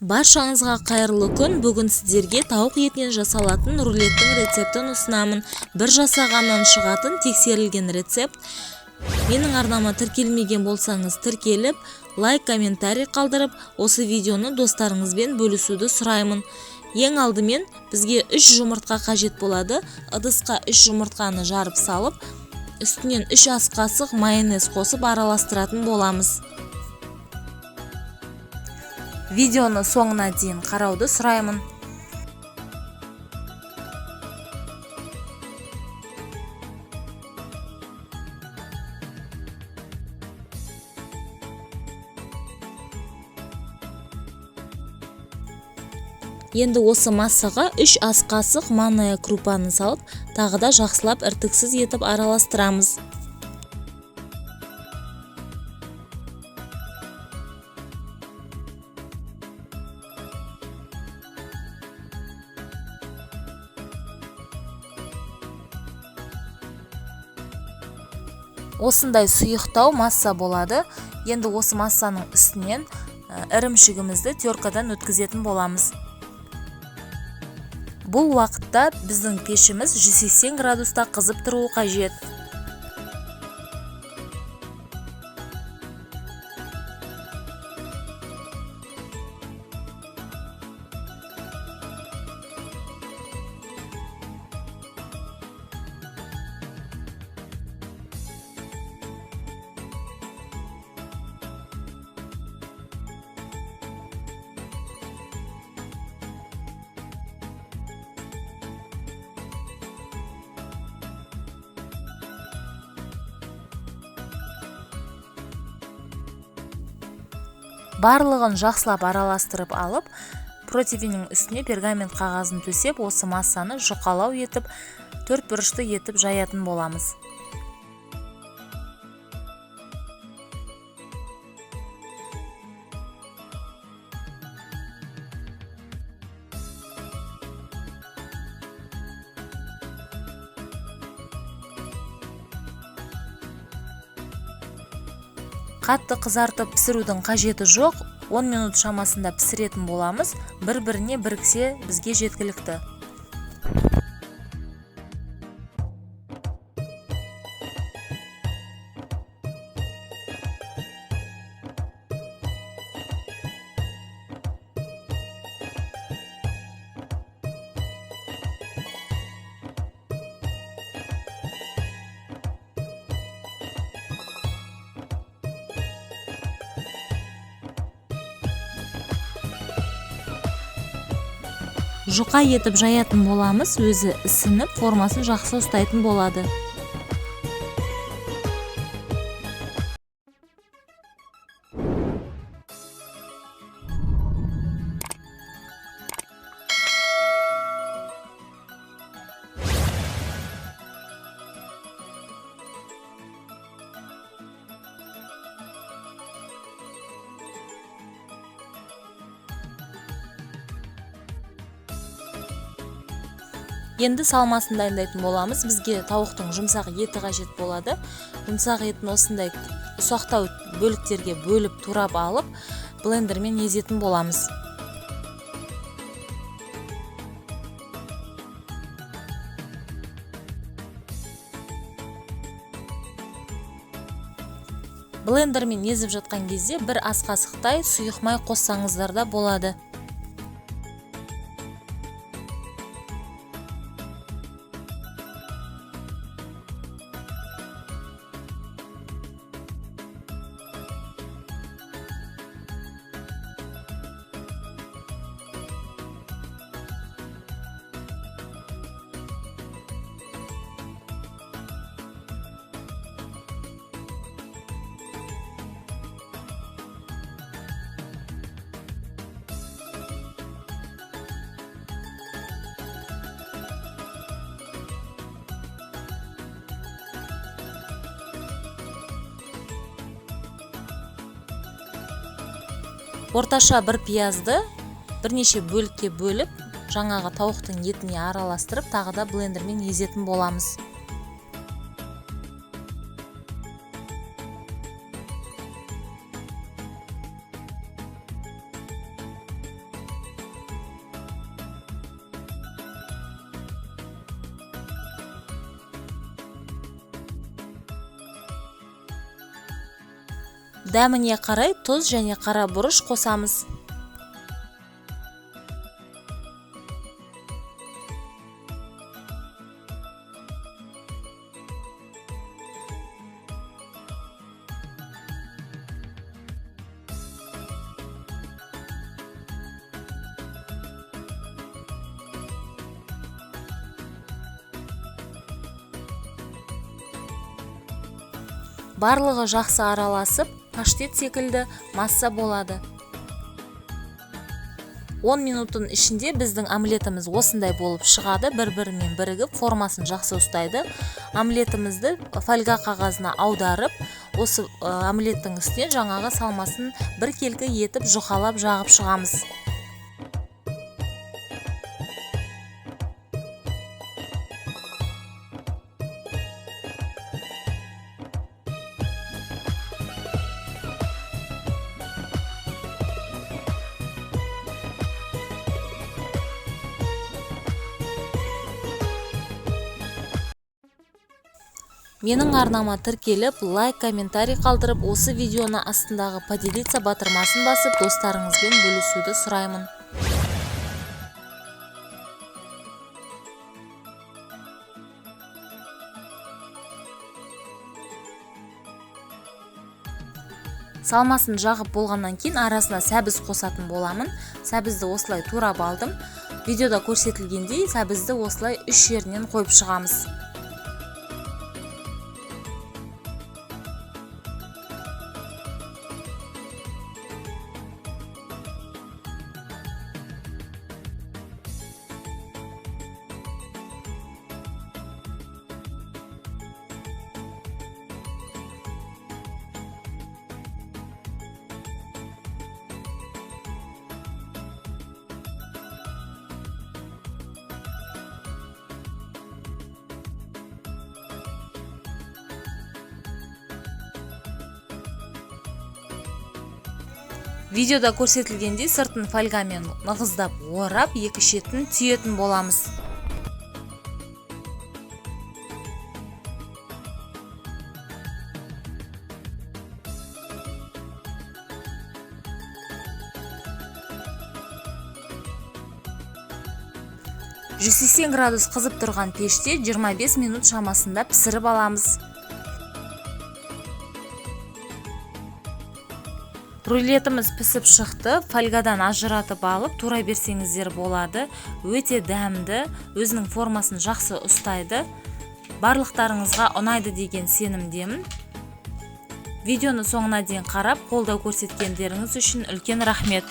Баршаңызға қайырлы күн. Бүгін сіздерге тауық етінен жасалатын рулеттің рецептін ұсынамын. Бір жасағаннан шығатын тексерілген рецепт. Менің арнама тіркелмеген болсаңыз тіркеліп, лайк, комментарий қалдырып, осы видеоны достарыңызбен бөлісуді сұраймын. Ең алдымен бізге 3 жұмыртқа қажет болады. Ыдысқа 3 жұмыртқаны жарып салып, үстінен 3 ас қасық майонез қосып араластыратын боламыз. Видеоны соңына дейін қарауды сұраймын. Енді осы массаға 3 ас қасық манная крупаны салып, тағы да жақсылап іртіксіз етіп араластырамыз. Осындай сұйықтау масса болады. Енді осы массаның үстінен ірімшігімізді теркадан өткізетін боламыз. Бұл уақытта біздің пешіміз 180 градуста қызып тұруы қажет. Барлығын жақсылап араластырып алып, противеннің үстіне пергамент қағазын төсеп, осы массаны жұқалау етіп, төрт бұрышты етіп жаятын боламыз. Қатты қызартып пісірудің қажеті жоқ, 10 минут шамасында пісіретін боламыз. Бір-біріне біріксе бізге жеткілікті. Жұқа етіп жаятын боламыз, өзі ісініп, формасын жақсы ұстайтын болады. Енді салмасын дайындайтын боламыз. Бізге тауықтың жұмсақ еті қажет болады. Жұмсақ етін осындай ұсақтау бөліктерге бөліп турап алып, блендермен езетін боламыз. Блендермен езіп жатқан кезде бір ас қасықтай сұйық май қоссаңыздар да болады. Орташа бір пиязды бірнеше бөлікке бөліп, жаңағы тауықтың етіне араластырып, тағы да блендермен езетін боламыз. Дәміне қарай тұз және қара бұрыш қосамыз. Барлығы жақсы араласып, паштет секілді масса болады. 10 минуттың ішінде біздің омлетіміз осындай болып шығады, бір-бірімен бірігіп, формасын жақсы ұстайды. Омлетімізді фольга қағазына аударып, осы омлеттің үстіне жаңағы салмасын біркелкі етіп жұқалап жағып шығамыз. Менің арнама тіркеліп, лайк, комментарий қалдырып, осы видеоны астындағы поделиться батырмасын басып, достарыңызбен бөлісуді сұраймын. Салмасын жағып болғаннан кейін арасына сәбіз қосатын боламын. Сәбізді осылай турап алдым. Видеода көрсетілгендей сәбізді осылай 3 жерінен қойып шығамыз. Видеода көрсетілгендей сыртын фольгамен нығыздап орап, екі шетін түйетін боламыз. 180 градус қызып тұрған пеште 25 минут шамасында пісіріп аламыз. Рулетіміз пісіп шықты. Фольгадан ажыратып алып, турай берсеңіздер болады. Өте дәмді, өзінің формасын жақсы ұстайды. Барлықтарыңызға ұнайды деген сенімдемін. Видеоны соңына дейін қарап, қолдау көрсеткендеріңіз үшін үлкен рахмет.